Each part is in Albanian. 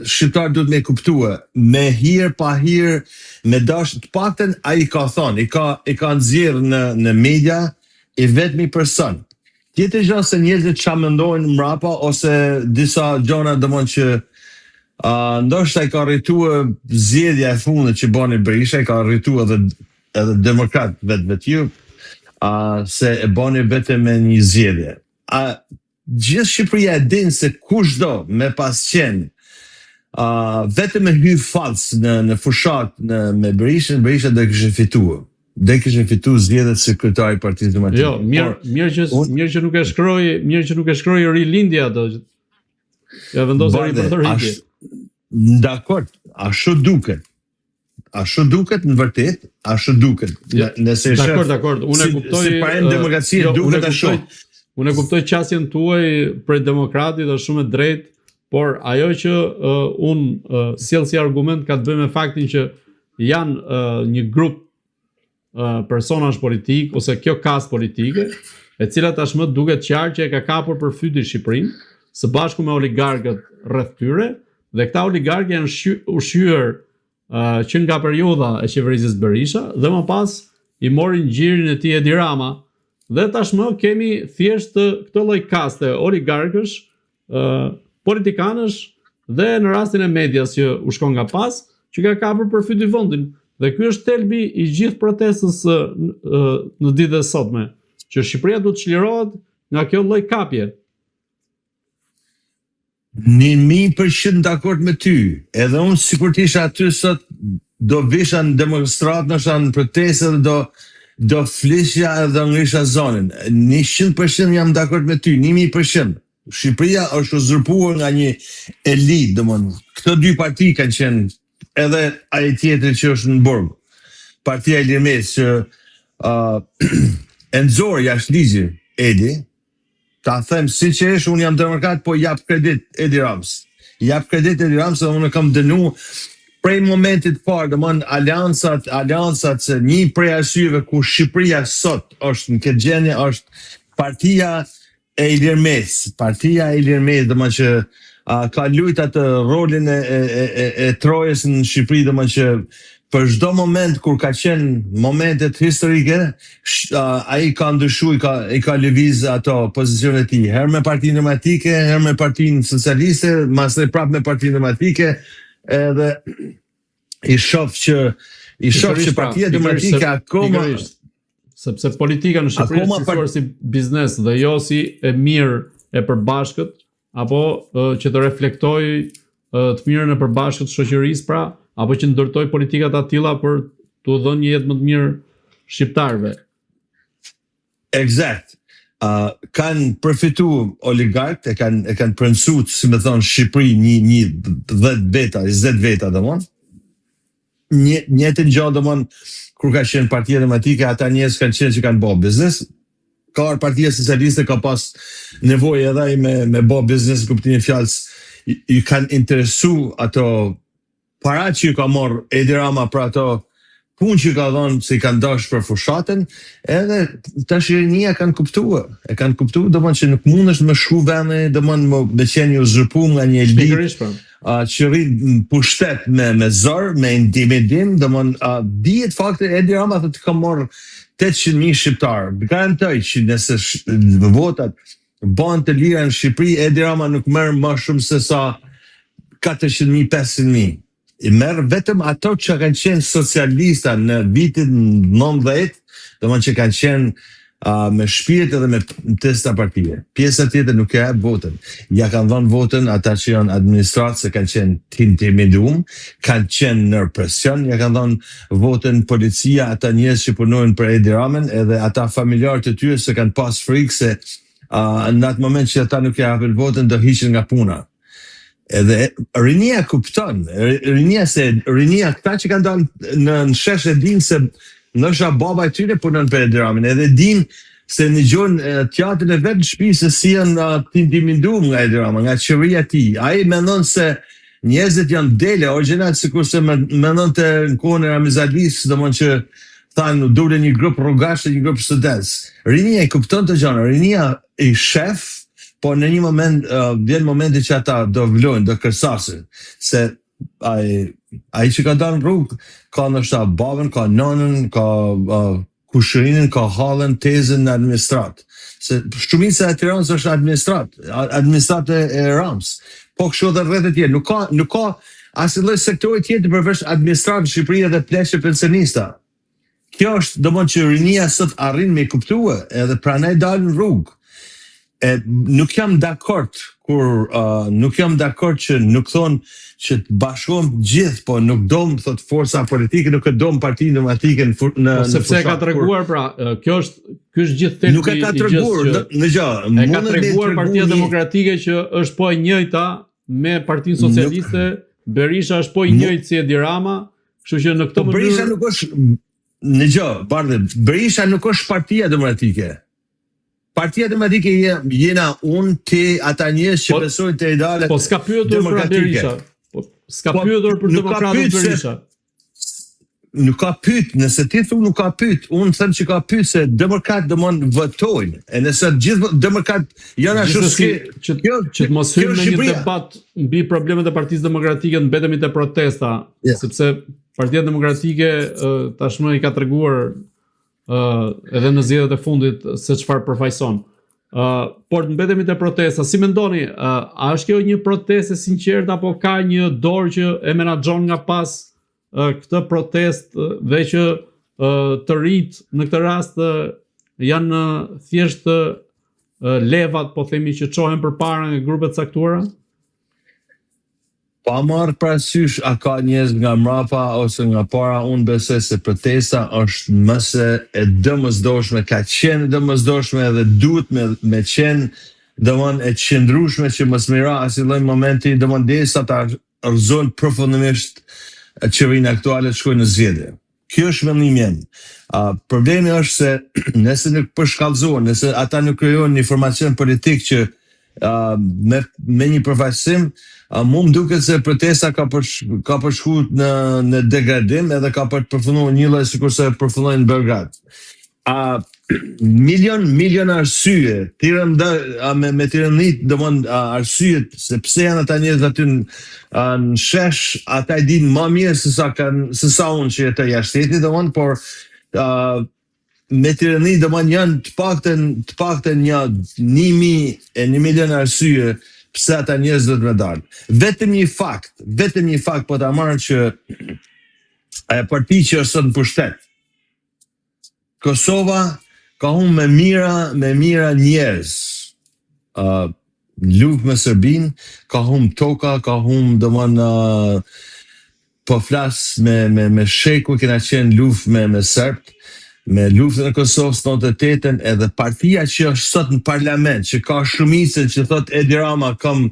shqiptarët duhet me kuptue, me hir pa hir, me dash, të paktën ai ka thonë, i ka i ka nxjerr në në media i vetmi person. Tjetër gjë se njerëzit ça mendojnë mrapa ose disa gjëra domthon që uh, ndoshta i ka irritue zgjedhja e fundit që bani Berisha, i ka irritue edhe edhe demokrat vetvetiu, uh, se e bani vetëm me një zgjedhje. A gjithë Shqipëria e din se kush do me pas qenë vetëm me hy fals në në fushat në me Berishën, Berisha do e kishte fituar. Do e kishte fituar zgjedhjet si kryetar i Partisë Demokratike. Jo, mirë, mirë që un, mirë që nuk e shkroi, mirë që nuk e shkroi Rilindja ato. Ja vendosi ripërtëritje. Dakord, ashtu duket. Ashtu duket në vërtet, ashtu duket. Ja, Nëse e shef. Dakord, dakord. Unë e kuptoj. Si parim demokracie jo, duket ashtu. Unë e kuptoj qasjen tuaj për demokratit, është shumë e drejtë, por ajo që uh, unë uh, sjell si argument ka të bëjë me faktin që janë uh, një grup uh, personash politik ose kjo kastë politike, e cila tashmë duket qartë që e ka kapur për fyti Shqipërinë, së bashku me oligarkët rreth tyre, dhe këta oligarkë janë ushqyer uh, që nga periudha e qeverisjes Berisha dhe më pas i morin gjirin e tij Edi Rama dhe tashmë kemi thjesht këtë lloj kaste oligarkësh, uh, politikanësh dhe në rastin e medias që u shkon nga pas, që ka kapur për fyti vendin. Dhe ky është thelbi i gjithë protestës në ditët e sotme, që Shqipëria duhet të çlirohet nga kjo lloj kapje. 1000% dakord me ty. Edhe unë sikur të isha aty sot do visha në demonstratë, ndoshta në protestë dhe do do flisja edhe do ngrisha zonin. 100% jam dakord me ty, 1000%. Shqipëria është uzurpuar nga një elitë, domethënë. Këto dy parti kanë qenë edhe ai tjetri që është në burg. Partia e Ilir Metës që uh, e nxori jashtë ligji Edi, Ta them sinqerisht, unë jam demokrat, po jap kredit Edi Ramës. Jap kredit Edi Ramës dhe unë e kam dënu prej momentit të parë, domthon aleancat, aleancat se një prej arsyeve ku Shqipëria sot është në këtë gjendje është partia e Ilir Metës, partia e Ilir Metës, domthon që a, ka lujt atë rolin e, e, e, e Trojës në Shqipëri, domthon që për çdo moment kur ka qenë momentet historike, sh, uh, ai ka ndryshu, i ka, i ka lëviz ato pozicionet e tij, herë me Partinë Demokratike, herë me Partinë Socialiste, masnej prapë me Partinë Demokratike, edhe i shoh që i shoh që pra, Partia Demokratike akoma sepse politika në Shqipëri është cilësuar si biznes dhe jo si e mirë e përbashkët, apo që të reflektojë të mirën e përbashkët të shoqërisë, pra, apo që ndërtojë politika të atilla për t'u dhënë një jetë më të mirë shqiptarëve. Eksakt. Uh, kanë përfitu oligarkët, e kanë e kanë pronësu, si me thonë, Shqipëri një një 10 veta, 20 veta domthon. Një njëjtën gjë domthon kur ka qenë Partia Demokratike, ata njerëz kanë qenë që kanë bërë biznes, ka ardhur Partia Socialiste ka pas nevojë edhe ai me me bë biznes në kuptimin e fjalës i, i kanë interesu ato para që i ka marr Edi Rama për ato punë që i ka dhënë se i kanë dash për fushatën, edhe tash rinia kanë kuptuar, e kanë kuptuar domthon që nuk mundesh me shku vendi, domthon me, me qenë i uzurpuar nga një elitë Pikërisht pra. uh, që rri në pushtet me me zor, me intimidim, domthon uh, dihet fakti Edi Rama thotë ka marr 800.000 shqiptarë. Garantoj që nëse votat bëhen të lira në Shqipëri, Edi Rama nuk merr më shumë se sa 400.000, 500.000. I merr vetëm ato që kanë qenë socialista në vitin 90, domethënë që kanë qenë uh, me shpirt edhe me testa partie. Pjesa tjetër nuk e jep votën. Ja kanë dhënë votën ata që janë administratë se kanë qenë të intimidum, kanë qenë në presion, ja kanë dhënë votën policia, ata njerëz që punojnë për Edi Ramën, edhe ata familjarët e tyre se kanë pas frikë se uh, në atë moment që ata nuk ja japin votën do hiqen nga puna. Edhe rinia kupton, rinia se rinia këta që kanë dalë në në shesh e dinë se ndoshta baba i tyre punon për Edi Ramën, edhe dinë se dëgjojnë teatrin e vet në shtëpi se si janë të intimiduar nga Edi Rama, nga qeveria e tij. Ai mendon se njerëzit janë dele origjinal sikurse mendonte në kohën e Ramiz Alisë, domethënë që thanë dole një grup rrugash dhe një grup students. Rinia i kupton të gjëra, rinia i shef. Po në një moment uh, vjen momenti që ata do vlojnë, do kërcasin, se ai ai që ka dalë në rrugë ka ndoshta babën, ka nënën, ka uh, kushërinin, ka hallën, tezën në administratë. Se shumica e Tiranës është administratë, administratë e Ramës. Po kështu edhe rrethet e tjera, nuk ka nuk ka asnjë lloj sektori tjetër përveç administratës në Shqipëri edhe pleq e pensionista. Kjo është, domthon që rinia sot arrin me kuptue edhe prandaj dalin në rrugë. E nuk jam dakord kur uh, nuk jam dakord që nuk thonë që të bashkohen gjithë, po nuk dom thot forca politike, nuk e dom Partinë Demokratike në në po, sepse e ka treguar pra, kjo është ky është gjithë thelbi. Nuk e ka treguar në, në gjë. E ka treguar Partia Demokratike që është po e njëjta me Partinë Socialiste, nuk, Berisha është po i njëjtë si Edi Rama, kështu që në këtë po, mënyrë Berisha nuk është në gjë, Bardhi, Berisha nuk është Partia Demokratike. Partia Demokratike je, jena unë, ti, ata njerëz që po, besojnë te idealet Po s'ka pyetur për Berisha. Po s'ka po, pyetur për demokratët Berisha. Nuk ka pyet, nëse ti thu nuk ka pyet, unë them që ka pyet se demokrat domon votojnë. E nëse gjithë demokrat janë ashtu si që kjo, që të mos hyjmë në një debat mbi problemet e Partisë Demokratike, të mbetemi te protesta, yeah. sepse Partia Demokratike tashmë i ka treguar uh, edhe në zgjedhjet e fundit se çfarë përfaqëson. Uh, por të mbetemi te protesta, si mendoni, uh, a është kjo një protestë e sinqertë apo ka një dorë që e menaxhon nga pas uh, këtë protestë dhe që uh, të rinjtë në këtë rast uh, janë uh, thjesht uh, levat, po themi që çohen përpara nga grupe të caktuara? Pa marrë parasysh a ka njerëz nga mrapa ose nga para, unë besoj se protesta është më se e domosdoshme, ka qenë e domosdoshme edhe duhet me me qenë domthon e qëndrueshme që mos me ra asnjë lloj momenti, domthon derisa ta rrëzojnë përfundimisht qeverinë aktuale të shkojnë në zgjedhje. Kjo është mendimi jem. Uh, problemi është se nëse nuk përshkallëzohen, nëse ata nuk krijojnë një formacion politik që uh, me me një përfaqësim, uh, mu më duket se protesta ka për ka për shku në në degradim edhe ka për të përfunduar një lloj sikurse përfundoi në Beograd. A milion milion arsye, ti rënda a, me me t'i rendit, domthon arsyet se pse janë ata njerëz aty në a, në shesh, ata e dinë më mirë se sa kanë se sa unë që jetoj jashtë shtetit, domthon, por a, me t'i rendit domthon janë të paktën të paktën një 1000 e 1 milion arsye pse ata njerëz duhet me dalë. Vetëm një fakt, vetëm një fakt po ta marr që ajo parti që është sot në pushtet, Kosova ka humbë me mira, me mira njerëz. Uh, në luftë me Serbinë, ka humbë toka, ka humbë domthon uh, po flas me me me shekuj kena qenë në luftë me me serbët, me luftën e Kosovës 98-ën edhe partia që është sot në parlament, që ka shumicën që thot Edi Rama kam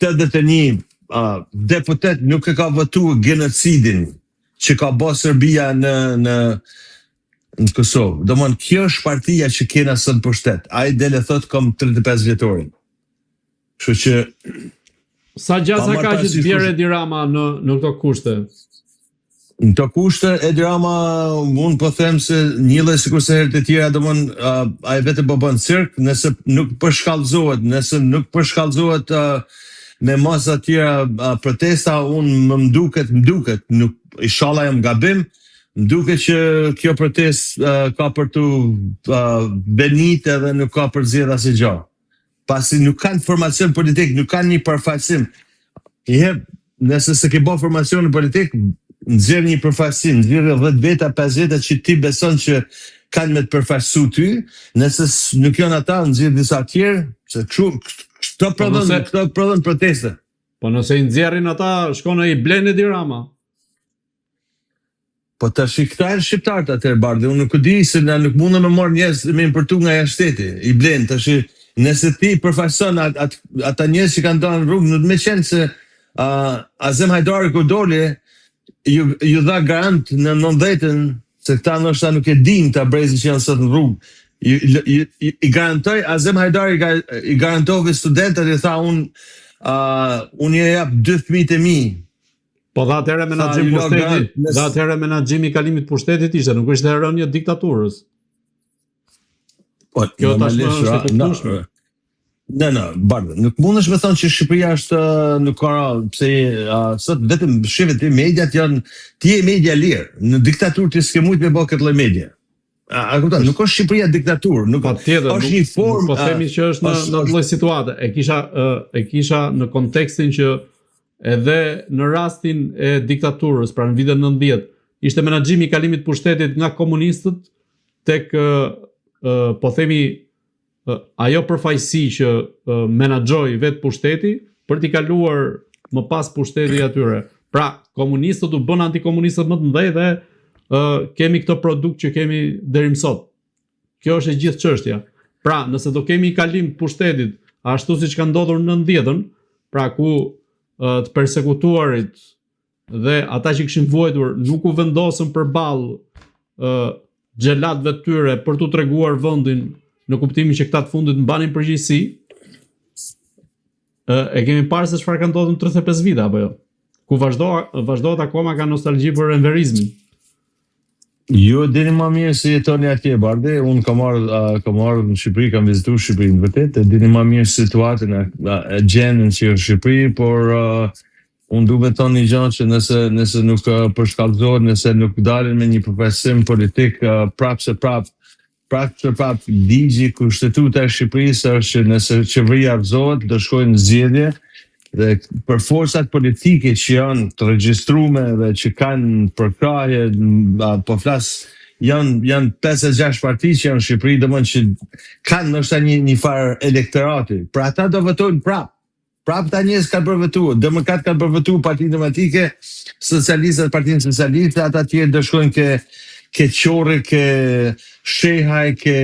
81 uh, deputet nuk e ka votuar genocidin që ka bë Serbia në në në Kosovë. Domthon kjo është partia që kena sot në pushtet. Ai del e thot kam 35 vjetorin. Kështu që Sa gjasa ka që të bjerë Edi Rama në në këto kushte? Në këto kushte Edi Rama unë po them se një lloj sikurse herët e tjera domthon uh, ai vetëm po bën cirk, nëse nuk përshkallëzohet, nëse nuk përshkallëzohet uh, me masa tjera uh, protesta, unë më duket, më duket, nuk inshallah jam gabim, më duket që kjo protestë uh, ka për të uh, venit edhe nuk ka për zgjedh asnjë gjë. Pasi nuk kanë formacion politik, nuk kanë një përfaqësim. Një herë, nëse s'e ke bë formacionin politik, nxjerr një përfaqësim, nxjerr 10 veta, 5 veta që ti beson që kanë me të përfaqësu ty, nëse nuk janë ata, nxjerr disa tjerë, se kështu këto po prodhon, nëse, këto prodhon proteste. Po nëse i nxjerrin ata, shkon e i blen Edi Rama. Po tash i këta janë shqiptarët atëherë Bardhi, unë nuk e di se na nuk mundem me marr njerëz me importu nga jashtë shteti, i blen tash nëse ti përfaqëson at, at, ata njerëz që kanë dalë në rrugë, nuk me qenë se uh, Azem Hajdari kur doli ju ju dha garant në 90-ën se këta ndoshta nuk e dinë këta brezi që janë sot në rrugë. I, i, i, i garantoi Azem Hajdari i garantoi studentët i tha unë uh, unë i jap dy fëmijët e mi. Po dhe atëherë menaxhim pushteti, dhe atëherë menaxhimi i kalimit pushtetit ishte, nuk ishte rënie e diktaturës. Po, kjo tashmë është e kuptueshme. Në, në, Bardh, nuk mundesh me thonë që Shqipëria është nuk ka pse sot vetëm shihet ti mediat janë ti je media lirë. Në diktaturë ti s'ke mujt me bë këtë lloj media. A kupton? Nuk është Shqipëria diktaturë, nuk Patjetër, është nuk, një formë nuk po themi që është në në atë lloj situate. E kisha e kisha në kontekstin që edhe në rastin e diktaturës, pra në vitet 90, ishte menaxhimi i kalimit të pushtetit nga komunistët tek po themi ajo përfaqësi që menaxhoi vetë pushteti për t'i kaluar më pas pushteti atyre. Pra, komunistët u bën antikomunistët më të mëdhenj dhe kemi këtë produkt që kemi deri më sot. Kjo është e gjithë çështja. Pra, nëse do kemi kalim të pushtetit, ashtu siç ka ndodhur në 90-ën, pra ku të persekutuarit dhe ata që kishin vuajtur nuk u vendosën përballë xhelatëve të tyre për t'u treguar vendin në kuptimin që këta të fundit mbanin përgjegjësi, e kemi parë se çfarë ka ndodhur në 35 vite apo jo? Ku vazhdo vazhdohet akoma ka nostalgji për enverizmin. Ju e dini më mirë se jetoni atje, Bardhi. Unë kam ardhur kam ardhur në Shqipëri, kam vizituar Shqipërinë vërtet, e dini më mirë situatën e, e gjendjen që është në Shqipëri, por unë du me thonë një gjë që nëse nuk përshkallëzohet, nëse nuk dalin me një përfaqësim politik, prapë se prapë prapë se prapë ligji kushtetuta e Shqipërisë është që nëse qeveria rrëzohet, do shkojnë në zgjedhje dhe për forcat politike që janë të regjistrume dhe që kanë përkrahje, po flas janë 56 parti që janë në Shqipëri, domethënë që kanë ndoshta një farë elektorati. Pra ata do votojnë prapë. Prapë ta njerëz kanë për votu, demokrat kanë për votu Partinë Demokratike, socialistët Partinë Socialiste, ata tjerë do shkojnë ke Qorri, ke Shehaj, ke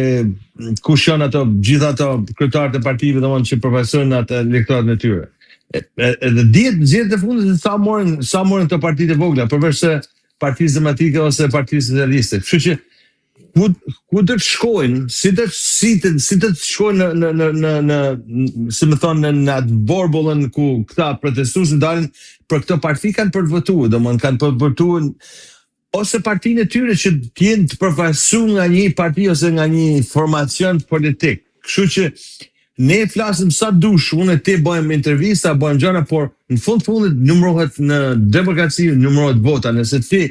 kush janë ato gjithë ato kryetarët e partive domethënë që përfaqësojnë atë elektoratin e tyre. Edhe dihet në zgjedhjet e fundit se sa morën këto partitë e vogla, përveç se Partisë Demokratike ose Partisë Socialiste. Kështu që ku do të shkojnë, si do të shkojnë në si më thonë në atë vorbullën ku këta protestues dalin për këto parti kanë për të votuar, domethënë kanë për të votuar ose partinë e tyre që të jenë të përfaqësuar nga një parti ose nga një formacion politik. Kështu që ne flasim sa dush, unë e ti bëjmë intervista, bëjmë gjëra, por në fund fundit numërohet në demokraci, numërohet vota. Nëse ti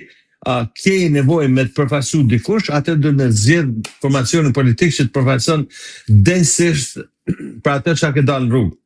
ke nevojë me të përfaqësu dikush, atë do të zgjedh formacionin politik që të përfaqëson densisht për atë çka ke dalë në rrugë.